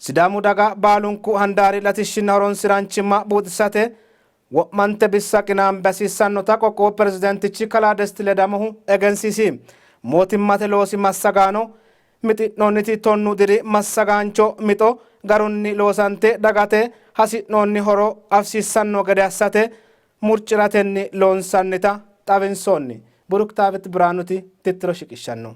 Sidaamu daga baalunku handaari latishshinna horonsi'raanchimma buuxisate wo'mante bissa qinaambe hasiissannota qoqqowu pirezidaantichi kalaa Desti Ledamohu egensiisi. Mootimmate loosi massagaano mixi'noonniti tonnu diri massagaancho mixo garunni loosante dagate hasi'noonni horo afisiissanno gede assate murci'ratenni loonsannita xawinsoonni. Buruktaawit Biraanuti tittiro shiqishshanno.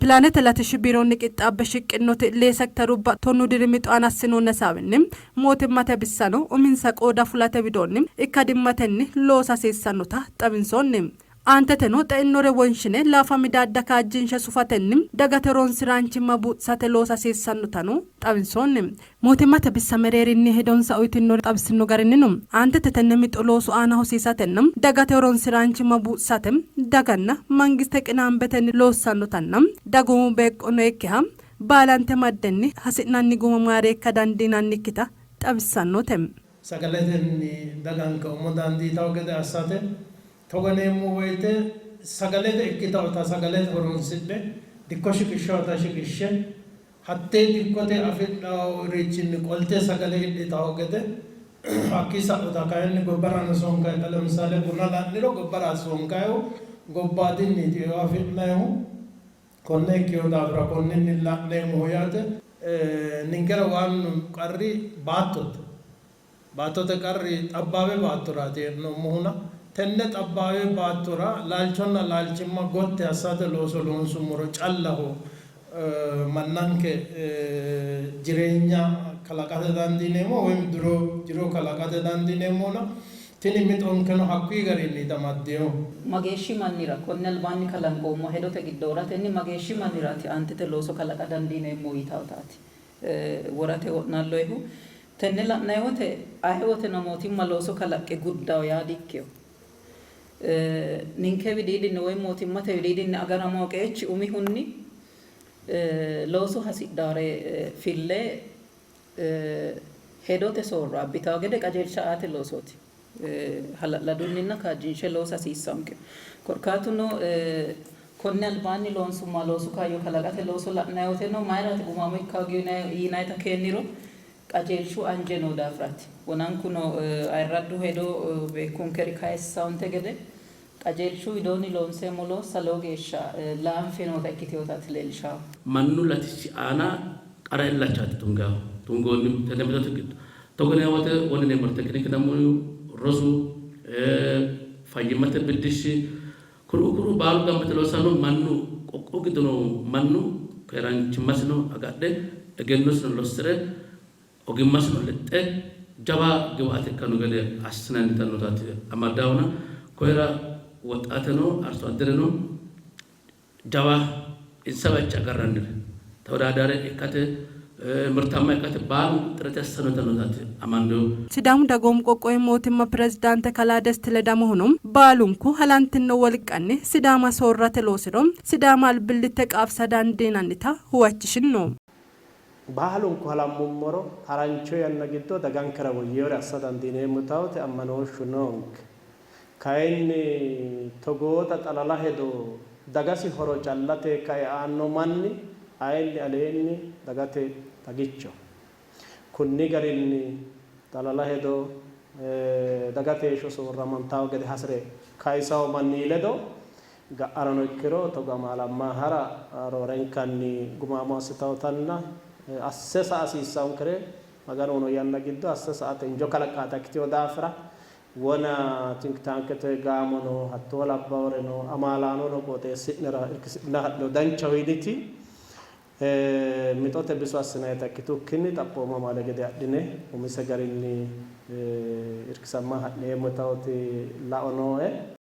Pilaanete latishshi biironni qixxaabbe shiqqinoti lee sekterubba tonnu diri mixo aana assinoonni hasaawinni mootimmate bissano uminsa qooda fulate widoonni ikkadimmatenni loosa hasiissannota xawinsoonni. Aanteteno xeinore wonshine laafa midaadda kaajjinshe sufatenni dagate horonsi'raanchimma buuxisate loosa hasiissannotano xawinsoonni. Mootimmate bissa mereerinni hedonsa uytinnori xawissinno garinnino, aantete tenne mixo loosu aana hosiisatenna dagate horonsi'raanchimma buuxisate daganna mangiste qinaambetenni loossannotanna dagoomu beeqqo nookkiha baalante maddenni hasi'nanni guma maareekka dandiinannikkita xawissannote. Sagaletenni daganke umo dandiitanno gede assate. Togo yineemmo woyte sagalete ikkitannota sagalete horonsidhe, dikko shiqishshannota shiqishshe, Hattee dikkote afidhanorichinni qolte sagale hidhitanno gede, hakkii sa'uta kayinni gobbarano sonkayita, lemisaale buna la'niro gobbara sonkayihu gobbaadinniiti eo afi'nayihu, konne ikkino daafira konninni la'neemmohu yaate. Ninkera waannu qarri baattote. Baattote qarri xabbaawe baattoraati hee'noommohuna tenne xabbaawe baattora laalchonna laalchimma gotti assate looso loonsummoro callaho mannanke jireenya kalaqate dandiineemmo woyim jiro kalaqate dandiineemmohuna tini mixonkeno hakkuyi garinniiti amaddinohu. Mageeshshi mannira konni albaanni kalanqoommo hedote giddo woratenni mageeshshi manniraati aantete looso kalaqa dandiineemmo yitawtaati worate wo'naalloyihu. Tenne la'nanni wote aye woteno mootimma looso kalaqqe guddawo yaa dikkino. Ninke widiidinni woy mootimmate widiidinni agaramawo qeechi umihunni looso hasidhawore fille hedote soorro abbitawo gede qajeelsha aate loosooti. Hala'ladunninna kaajjinshe loosa hasiissanke. Korkaatuno konni albaanni loonsummoha loosu kaayyo kalaqate looso la'nanni woteno mayiraati gumaamo ikka hoogino yinannita keenniro qajeelshu anje noo daafiraati. Wonankuno ayirraddu hedo beekkunkeri kayissawonte gede qajeelshu widoonni loonseemmo loossa lowo geeshsha laanfe noota ikkitinotaati leellishahu. Mannu latishshi aana qara illachaati tungahu tungoonnihu tenne mixote giddo. Togo yinanni woyte wole yineemmori tekinike yineemmohu rosu, fayyimmate biddishshi kuriuu kuriuu baalu gamba yite loossanno mannu qoqqowu giddo noohu mannu keeraanchimmasino agadhe egennosino lossi're ogimmasino lexxe jawa giwaate ikkanno gede assinanni yitannotaati amaddaahuna koyira woxxaateno arso addereno jawa insawa icha agarrannire tewodadare ikkate mirtaamma ikkate baalunku xirete assanno yitannotaati amandohu. Sidaamu Dagoomu Qoqqowi Mootimma Pirezidaante Kalaa Desti Ledamohuno baalunku halantinno wolqanni Sidaama soorrate loosiro Sidaama albillitte qaafisa dandiinannita huwachishinno. Baalunku halammummoro harancho yanna giddo dagankera woyyinore assa dandiineemmo yitawoti ammanooshshu noonke. Kayinni togoota xalala hedo dagasi horo callate kae aanno manni ayinni aleenni dagate xagichoho. Kunni garinni xalala hedo dagate heeshsho soorramantawo gede hasi're kayisawo manni ledo ga'arano ikkiro togo amaalamma hara roorenkanni gumaamo assitawotanna asse sa'a hasiissaankere Maganu uyino yanna giddo asse sa'ate injo kalaqqaata ikkitino daafira wona think tankete gaamono hattoo labbaworeno amaalaanono qooxeessi'nera irkisidhina hadhino danchaho yiniti mixote biso assinannita ikkitukkinni xaphooma amaale gede adhine umise garinni irkisamma ha'neemmo yitawoti lao nooe.